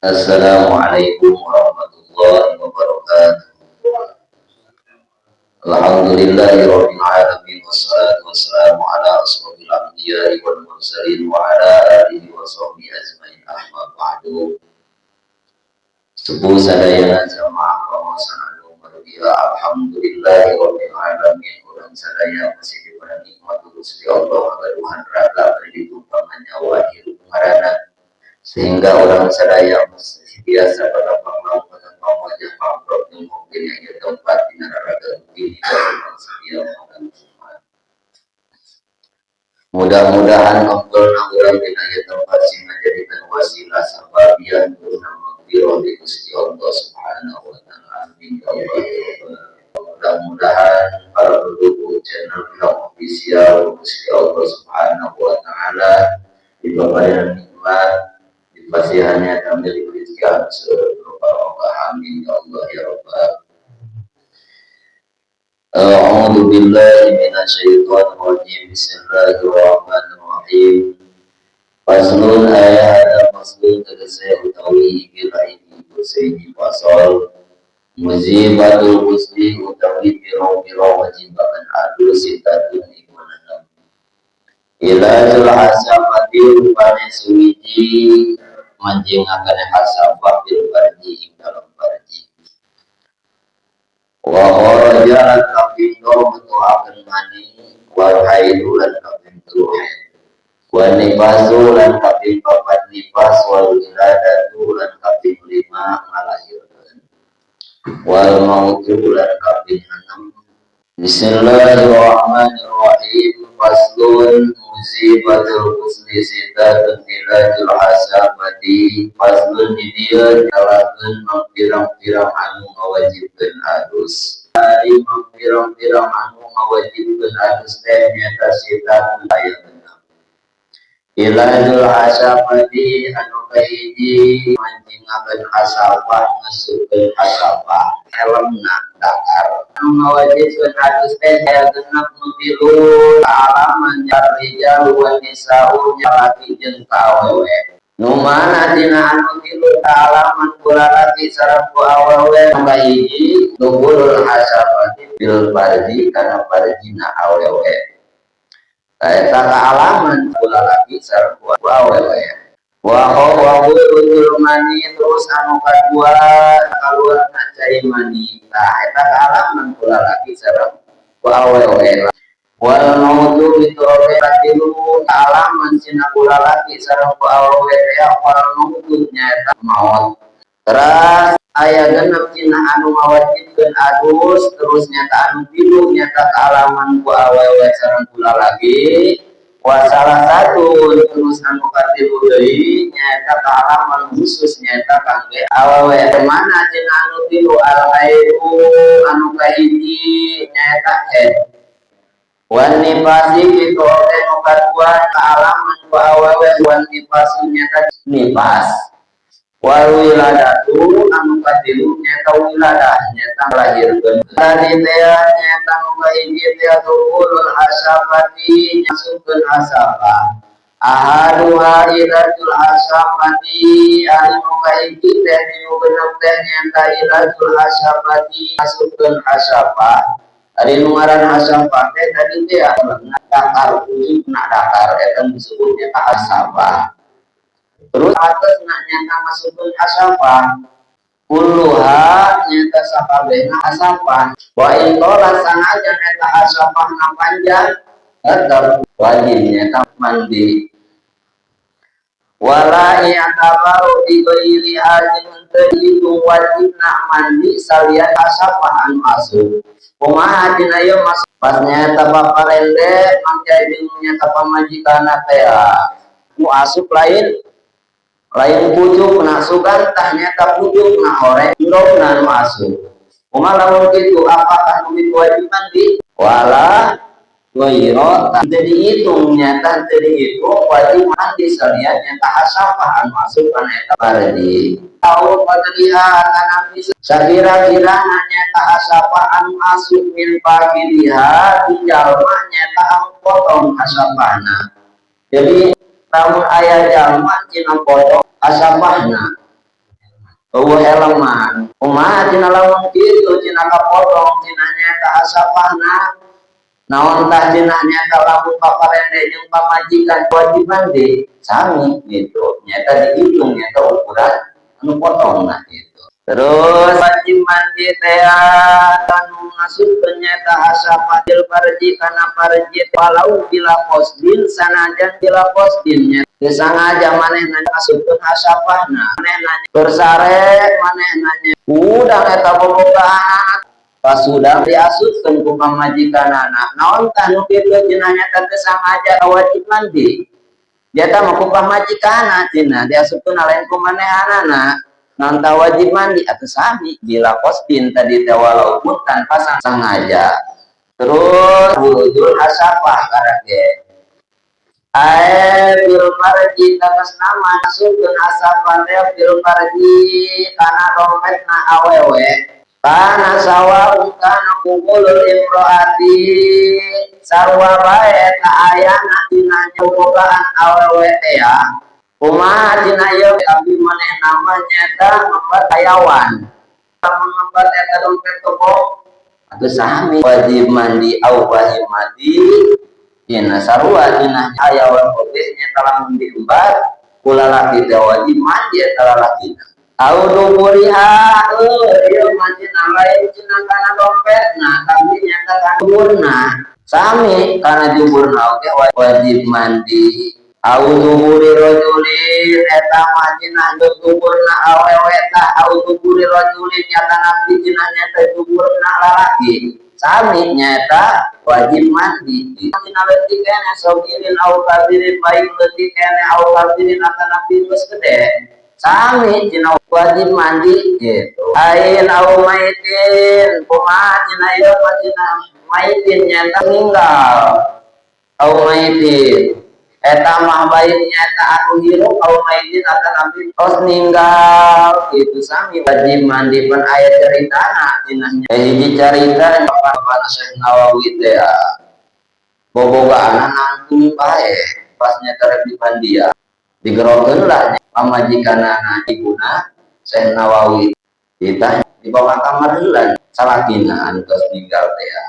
Assalamualaikum warahmatullahi wabarakatuh. Alhamdulillahirabbil alamin, wassalatu wassalamu ala asyrofil anbiya'i wal mursalin wa ala alihi wa sahbihi ajmain, amma ba'du. Sepuh sadayana, jamaah kawasan anu bahagia, alhamdulillahirabbil alamin, urang sadaya masih diberi nikmat Gusti Allah, kagaduhan raga, ditumpang nyawa, hirup ngaranna, sehingga urang sadaya masih biasa pada panglawan wajah pangprok yang mungkin yang tempat dina raraga ini setia makan Jumat. Mudah-mudahan kumpulna urang dina ieu tempat sing ngajadikeun wasilah sababian guna maghfirah di Gusti Allah Subhanahu wa taala. Amin ya Allah ya Rabbal. Mudah-mudahan para pendukung channel Ilham Official Gusti Allah Subhanahu wa taala diberikan nikmat, dipasihannya kami rezeki anu barokah. Amin ya Allah ya Rabbal. A'udzu billahi minasyaitonir rajim. Bismillahirrahmanirrahim. Faslun, ayat faslun tegese utawi iki ini ini fasal. Mujibatul ghusli utawi piro-piro wajibakan adus, sittatun iku enam. Ilajul hasyafati rupane suwiji manjingaken hasyafah, fil farji ing dalam farji. Wa kharaja lan kaping loro metuaken mani, wal haidu lan kaping telu haid, wa nifasu lan kaping papat nifas, wal wiladatu lan kaping lima ngalahirkeun, wal mautu lan kaping enam. Bismillahirrahmanirrahim. Faslun, mujibatul ghusli sittatun, ilajul hasyafati. Faslun, di dieu nyalakeun pirang-pirang anu ngawajibkeun adus. Ari pirang-pirang anu ngawajibkeun adus teh nyaeta sittatun aya genep. Ilajul hasyafati anu kahiji manjingakeun hasyafah, ngasupkeun hasyafah, helmna dakar. Anu ngawajibkeun adus teh aya genep. Nu tilu kaalaman, rijal wan nisa'u, laki jeung ka awewe. Nu mana dina anu tilu kaalaman ku lalaki sareng ku awewe? Nu kahiji dukhulul hasyafati fil farji, kana farjina awewe. Eta kaalaman ku lalaki sareng ku awewe. Wa khurujul mani, terus anu kadua kaluarna cai mani. Tah, eta kaalaman ku lalaki sareng ku awewe. Wal mautu itu oge katilu kaalaman cina ku lalaki sareng ku awewe teh, wal mautu nyaeta maot. Terus aya genep cina anu ngawajibkeun adus, terus nyata anu tilu nyata kaalaman ku awewe sareng ku lalaki. Wa salah satu, terus anu katilu deui nyaeta kaalaman khusus nyaeta kangge awewe. Mana cina anu tilu? Al haidu anu kahiji nyaeta haid, wan nifasi kitu oge nu kadua kaalaman ku awewe, wan nifasu nyaeta nifas, wal wiladatu anu katilu nyaeta wiladah, nyaeta lahirkeun. Tadi teh nyaeta nu kahiji teh dukhulul hasyafati, masukkeun hasyafah. Ahaduha ilajul hasyafati, ari nu kahiji teh nu genep teh nyaeta ilajul hasyafati, masukkeun hasyafah. Ari nu ngaran hasyafah teh tadi teh dakar, ujungna dakar, eta disebutnya hasyafah. Terus atas nak nyata masukkeun hasyafah, kulluha nyata sakabehna hasyafah, wa in tholat sanajan eta hasyafah na panjang, tetap wajib nyata mandi. Wala i'tabaru bi ghairiha, jeung teu dihitung wajibna mandi salian hasyafah anu asup. Kumaha dina ieu? Mas, pas nyata paparende mangja jeung nyata pamajikanna teh nu asup lain lain pucuk na, sugan tah nyata pucuk na horeng, endogna nu asup. Kumaha lamun kitu, apakah nu wajib mandi? Wala ghaira, teu dihitung, nyata teu dihitung wajib mandi salian nyata hasyafah anu asup kana eta farji. Au qadriha kana sakira-kira nyata hasyafah anu asup, min faqidiha di jalma nyata anu potong hasyafahna. Jadi lamun aya jalma cina potong hasyafahna. Euweuh helman. Kumaha cenah lamun kitu cenah kapotong cenah nyaeta hasyafahna? Naon tah cenah nyaeta lamun paparende jeung pamajikan wajib mandi? Sami gitu, nyaeta dihitung nyaeta ukuran anu potongna gitu. Terus wajib mandi teh anu ngasupkeun nyaeta hasyafah fil farji kana farji, walau bila qasdin, sanajan bila qasdin nya teu sangaja manehna ngasupkeun hasyafahna. Manehna bersare, manehna udah eta bobogaan pasudah diasupkeun ku pamajikanana. Naon tah nu kitu cenah nyata teu sangaja wajib mandi? Dia mah ku pamajikanana cenah diasupkeun, lain ku manehanana. Naon tah wajib mandi? Atau sami bila qasdin tadi teh, walaupun tanpa sengaja. Terus wujud hasyafah karake ae fil farji, atas nama masukkeun hasyafah teh fil farji kana dompetna awewe, kana sawa kana qubulul imroati, sarua bae eta ayana dina bobogaan awewe teh ya. Kumaha cenah ieu? Abdi maneh nama nyaeta ngembat hayawan, lamun ngembat eta dompet toko atuh sami wajib mandi. Au bahimati cenah, sarua cenah hayawan oge nyaeta lamun diembat ku lalaki teh wajib mandi eta lalakina. Au duburiha, ieu mah cenah lain cenah kana dompetna, tapi nyata kana juburna. Sami kana juburna oge wajib mandi. Au duburi rajulin, eta mah cenah duburna awewe tah. Au duburi rajulin nyata nabi cenah nyata duburna lalaki, sami nyata wajib mandi. Cenah leutik keneh, sogirin au kabirin, baik leutik keneh, au kabirin atanapi geus gede, sami cenah wajib mandi gitu. Ain au maitin, kumaha cenah ieu mah cenah maitin nyata ninggal? Au maitin eta mah baik nyata anu hirup, au maitin atanapi tos ninggal gitu, sami wajib mandi. Pan aya ceritana cenah, hiji carita Bapak Syekh Nawawi teh ya bobogaan nangtung bae. Pas nyata rek dipandian, digerokeun lah pamajikanana, ibuna Syekh Nawawi. Kita dibawa kamar heula salakina anu tos ninggal teh ya.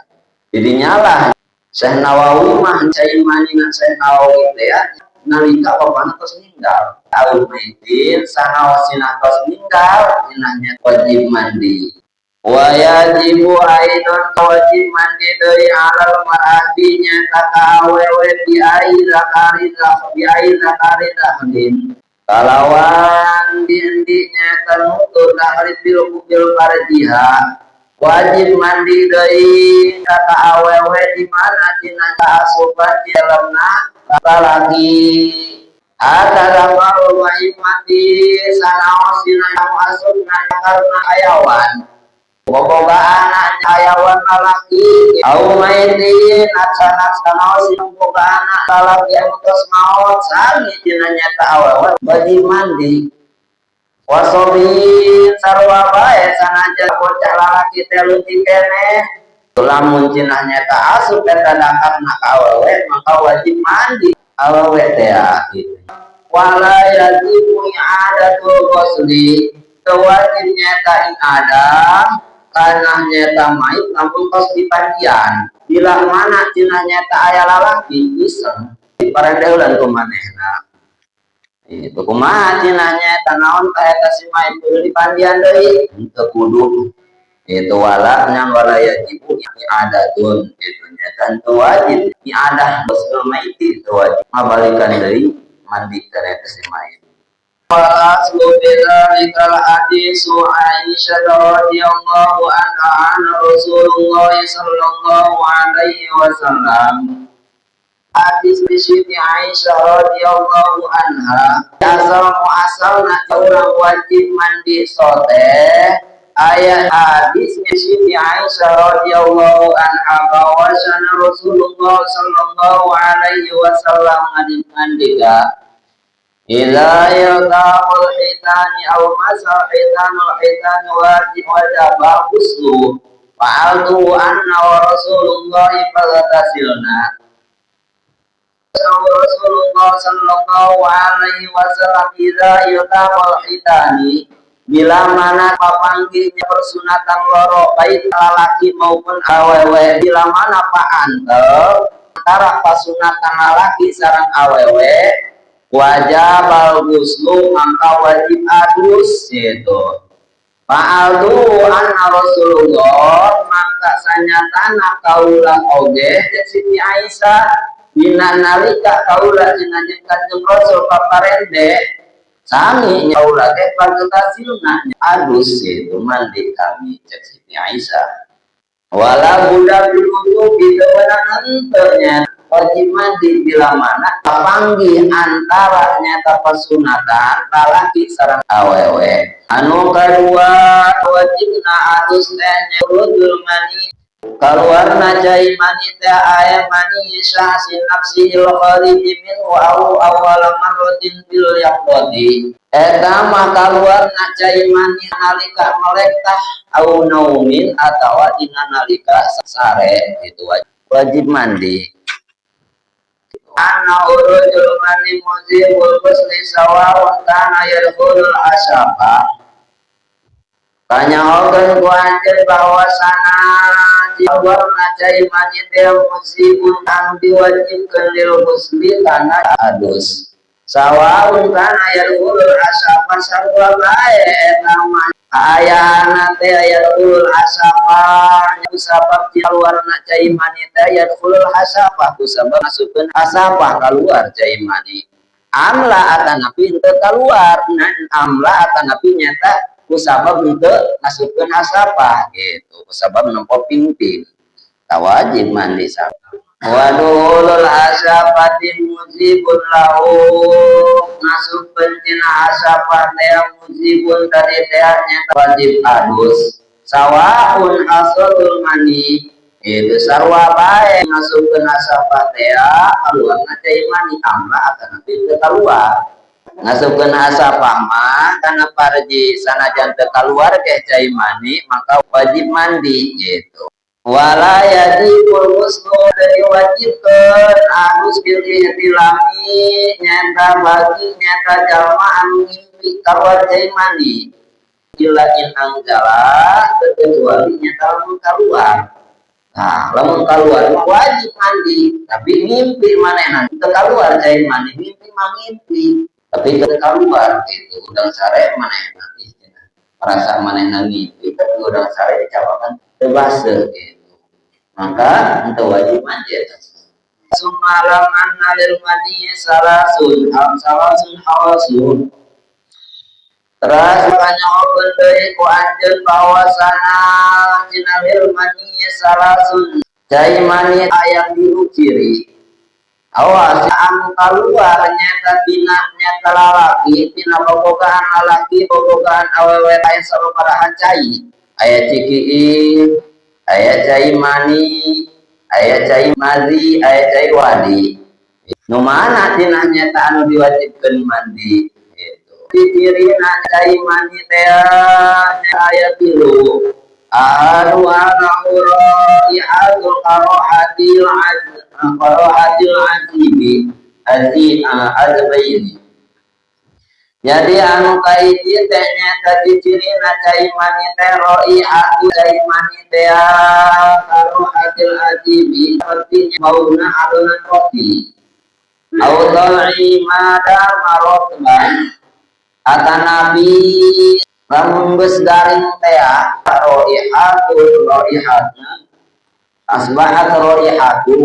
Jadi nyalah Syekh Nawawi mah cai manina Syekh Nawawi teh ya nalika bapana tos ninggal. Au maitin, sanaosina tos ninggal cenahnya wajib mandi. Wa yajibu aidon, wajib mandi deui, alal mar'ati nyata ka awewe, bi ai zakari, bi ai zakari dahlin, kalawan di nyata nutur dahlin bil bil farjiha. Wajib mandi deui ka awewe di mana cenah kaasupan di dalamna lalaki. Ada baru mati sanaos dina asupna karena hayawan, boboga anak hayawan lalaki. Au maitin acanak sanaos boga anak lalaki anu tos maot, sami cenah nyata awewe wajib mandi. Wasobin, sarua bae sanajan bocah lalaki teh leutik keneh, lamun cenah nyata asup eta dakarna ka awewe maka wajib mandi awewe teh gitu. Wala yajibu i'adatul ghusli, teu wajib nyata i'adah kana nyata mait lamun tos dipandian. Bila mana cenah nyata aya lalaki iseng diparendeulan ku manehna itu, kumaha cenah nyata? Naon tah eta si mait kudu dipandian deui? Henteu kudu itu. Wala nya wala yajibu i'adatun itu nyata henteu wajib i'adah ghusl mait, itu wajib ngabalikan deui mandi kana eta si mait. Wal aslu bidzalika hadisu Aisyah radhiyallahu anha an Rasulullah sallallahu alaihi wasallam. Hadis Siti Aisyah radhiyallahu anha, asal muasalna urang wajib mandi sote ayat hadisnya Siti Aisyah radhiyallahu anha bahwasana Rasulullah sallallahu alaihi wasallam ngandika, "Idza iltaqal hitani aw masal hitanul hitan wajib wajaba ghuslu, fa'altu anna wa Rasulullah fagtasilna." Rasulullah sallallahu alaihi wasallam, idza iltaqal hitani, Bila mana papanggihnya persunatan loro, baik lalaki maupun awewe, bila mana paantep antara pasunatan lalaki sareng awewe, wajibal guslu, maka wajib adus itu. Fa'altu anna Rasulullah, maka sanyatana kaula oge, Siti Aisyah, dina nalika kaula cenah jeung Kanjeng Rasul paparende sami, kaula ge pagetasilna adus itu, mandi kami, cek Siti Aisyah. Wala budda bil wudu, gitu henteu nya wajib mandi bila mana papanggih antara nyata pasunatan lalaki sareng awewe. Anu kadua, wajibna adus teh khurujul mani, kaluarna cai mani teh, aya mani syahsin nafsihil khariji minhu au awwala marratin fil yaqdati, eta mah kaluarna cai mani nalika melek tah, au naumin, atawa dina nalika sare, itu wajib mandi. Anna khurujul mani mujibul ghusli sawa'un kana yadkhulul hasyafa. Kanyahokeun ku anjeun bahwasana keluarna cai mani teh mujibun, anu diwajibkeun, lil ghusli, kana adus, sawaun kana yadkhulul hasyafa, sarua bae eta mah ayana teh yadkhulul hasyafa, kusabab keluarna cai mani teh yadkhulul hasyafa, kusabab masukkeun hasyafah keluar cai mani, amla, atanapi henteu keluar, amla, atanapi nyata kusabab henteu masukkeun hasyafah gitu, kusabab nempo pingping, tak wajib mandi. Sama waduhulul hasyafati mujibun lahu, masukkeun tina hasyafah teh mujibun, tadi teh nyata wajib adus, sawaun hasolul mani, itu sarua bae masukkeun hasyafah teh keluarna cai mani, amla, atanapi teu keluar. Ngasupkeun hasyafah mah kana parji, sanajan teu keluar ke cai mani, maka wajib mandi gitu. Wala yajibul ghuslu, diwajibkeun adus, bil ihtilami, nyata bagi nyata jalma anu ngimpi kaluar cai mani, illa in anzala, kecuali nyata lamun keluar. Nah, lamun keluar mah wajib mandi, tapi mimpi manehna teu keluar cai mani, mimpi mah mimpi, tapi teu keluar gitu, udang sare manehna merasa manehna ngimpi, tapi udang sare dicawakan teu baseuh gitu, maka henteu wajib mandi eta. Sumalam anna lil mani salasun salasun hawasun. Terus kanyahokeun deui ku anjeun bahwasana cenah lil mani salasun, cai mani aya tilu ciri. Awas anu kaluar nyata tina nyata lalaki, tina bobogaan lalaki, bobogaan awewe, aya sababaraha cai, aya cikiin, aya cai mani, aya cai madzi, aya cai wadi. Nu mana tina nyata anu diwajibkeun mandi gitu. Cirina cai mani teh aya tilu. Anu ra'ihatul karahatil az karahatil azibi azi azbaini. Jadi anu kahiji teh nyata cicirina cai mani teh raihatu cai mani teh karahatil azibi, seperti bauna adonan roti. Au tal'i ma dama rotban, atanapi lamun geus garing teh raihatul raihatna asbahat raihatu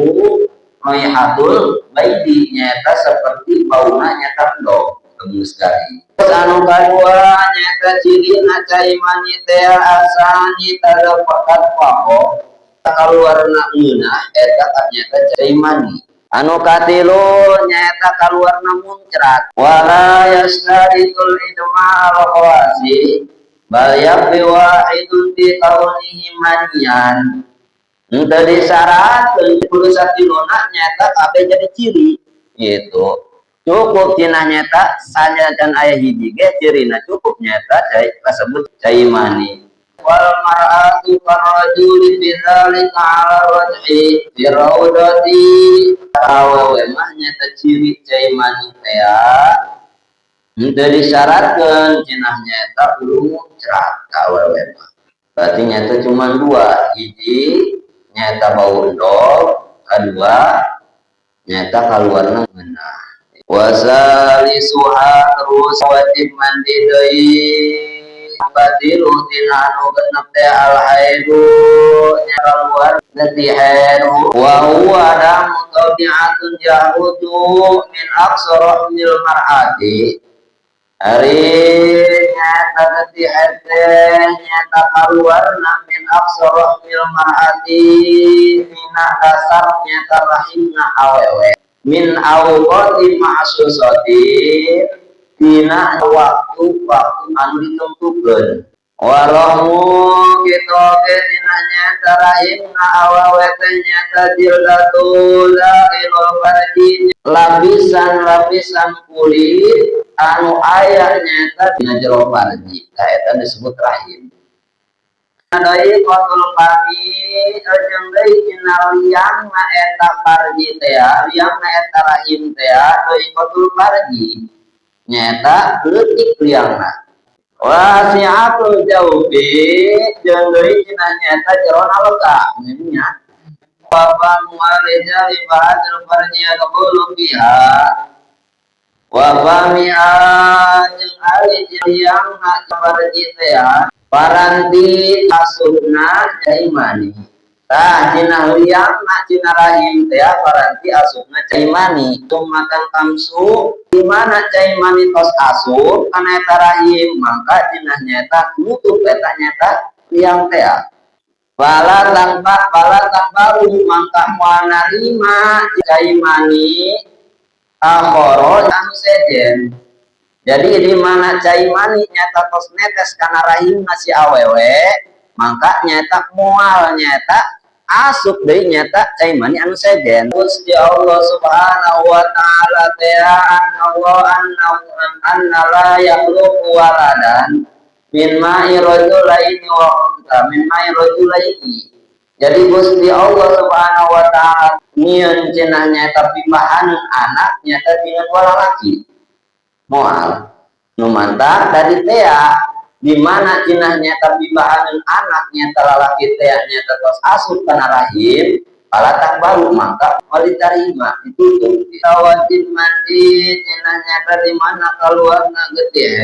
raihatul baidi, nyata seperti bauna nyata endog lamun geus garing. Terus anu kadua nyata cirina cai mani teh asani tadapakat paho, kaluarna ngeunah, eta nyata cai mani. Anu katilu nyaeta kaluarna muncrat. Wala yashtaritul idma al khawasi bal yakfi wahidun fi kaunihi manian. Henteu disyaratkeun kudu satiluna nyaeta kabeh jadi ciri gitu, cukup tina nyata sanajan aya hiji ge cirina cukup nyata cai kasebut cai mani. Wal mar'atu karrajuli fi dzalika 'ala rajhi fi raudati. Awewe mah nyata ciri cai mani teh Henteu disyaratkeun cenah nyaeta kudu muncrat ka awewe mah. Berarti nyaeta cuma dua, hiji nyaeta bau endog, kadua nyaeta kaluarna ngeunah. Wasalisuha terus wajib mandi deui batilu tina anu genep teh al haidu nya kaluar getih haid wa huwa damu tabi'atun yakhruju min aqsa rahmil mar'ati. Ari nyata getih haid teh nyata kaluarna min aqsa rahmil mar'ati tina dasar nyata rahimna awewe min awqati ma'susatin tina waktu-waktu anu ditentukeun. Warahmu kitu oge tina nyata rahimna awewe teh nyata jildatul dakhilul farji lapisan-lapisan kulit anu aya nyata dina jero farji, tah eta disebut rahim. Deui qatul fami jeung deui dina liangna eta farji teh, liangna eta rahim teh, deui qatul farji nyaeta leutik liangna. Wasi'atul jaubi jeung deui dina nyaeta jerona lega nya. Wa mu'arijal ibadul farji yadkhulu fiha wa famiha jeung ari liangna farji teh paranti asupna cai mani. Tah cina liangna cina rahim teh paranti asupna cai mani. Tumakan kamsu di mana cai mani tos asup kana eta rahim mangka cina nyata nutup eta nyata liang teh. Bala tanpa bala tak baru mangka moal narima cai mani akhoro anu sejen. Jadi di mana cai mani nyata tos netes kana rahim si awewe mangka nyata moal nyata asup deui nyata cai mani anu sejen. Gusti Allah Subhanahu wa taala teh Allah anna la yakhluqu waladan min ma'i rajulaini wa unta min ma'i rajulaini. Jadi Gusti Allah Subhanahu wa taala nyieun cenah nyata pibahan anak nyata tina dua lalaki. Moal nu mantap tadi teh di mana cenah nyata pibahaneun anak nyata lalaki teh nyata tos asup kana rahim palatak baru maka moal diterima ditutup. Wajib mandi cenah nyata di mana kaluarna getih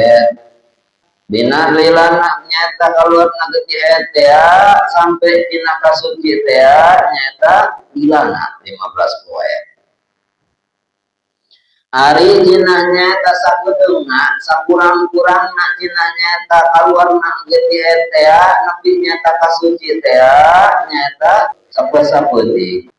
dina lilana nyata kaluarna getih teh sampai dina kasuci teh nyata lilana 15 poe. Ari cenah nyata sakudeungna sakurang-kurangna cenah nyata kaluarna getih teh nepi nyata kasuci teh nyata sapoe-sapeuting.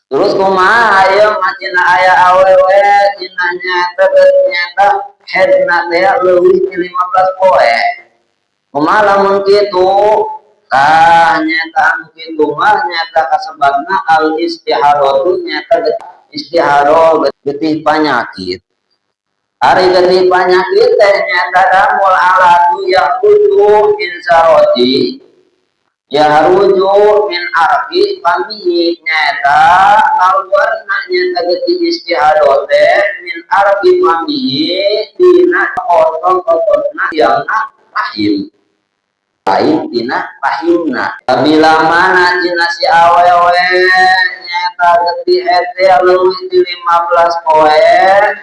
Terus kumaha ieu mah cenah aya awewe cenah nyata nyata haidna teh leuwih ti 15 poe. Kumaha lamun kitu? Tah nyata anu kitu mah nyata kasebabna al istiharatu nyata istiharoh getih panyakit. Ari getih panyakit teh nyata damul alatu yakhruju min saroti yakhruju min arqi famihi nyata kaluarna nyata getih istiharoh teh min arqi famihi tina otot-ototna liangna rahim lain tina rahimna. Bila mana tina si awewe nyata getih teh leuwih ti 15 poe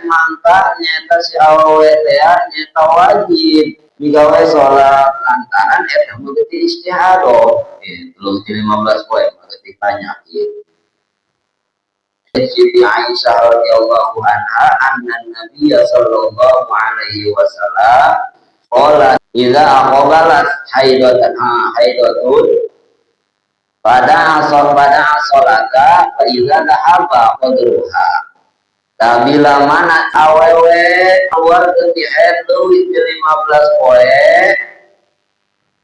mangka nyata si awewe teh nyata wajib migawe salat lantaran eta mah getih istiharoh gitu leuwih ti 15 poe mah getih panyakit. Siti Aisyah radhiyallahu anha anna Nabiyya sallallahu alaihi wasallam qala idza aqbalat haidatan haidatun pada asal pada asolata fa idza dhahaba qadruha. Bila mana awewe keluar getih haid leuwih ti 15 poe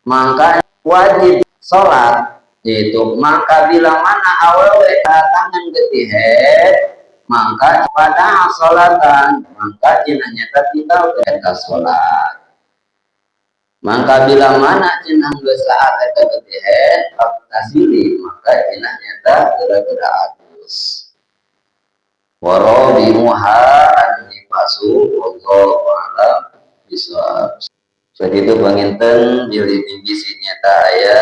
maka wajib salat itu. Maka bila mana awewe datangan getih haid maka pada salatan maka cenah nyata tinggal eta salat. Maka bila mana cenah geus saat eta getih haid tasili maka cenah nyata geura-geura agus. Warabi'uha an-nifasu wallahu a'lam. Bisawab. Seperti itu panginten, bilih bisi nyata aya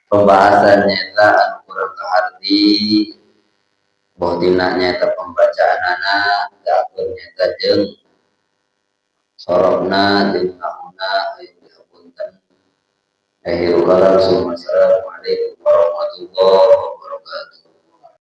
pembahasan nyata anu kurang kaharti, boh tina nyata pembacaan anak dakur nyata jeung sorobna jeung nahuna, ayo dihapunten. Akhirul kalam, assalamualaikum warahmatullahi wabarakatuh.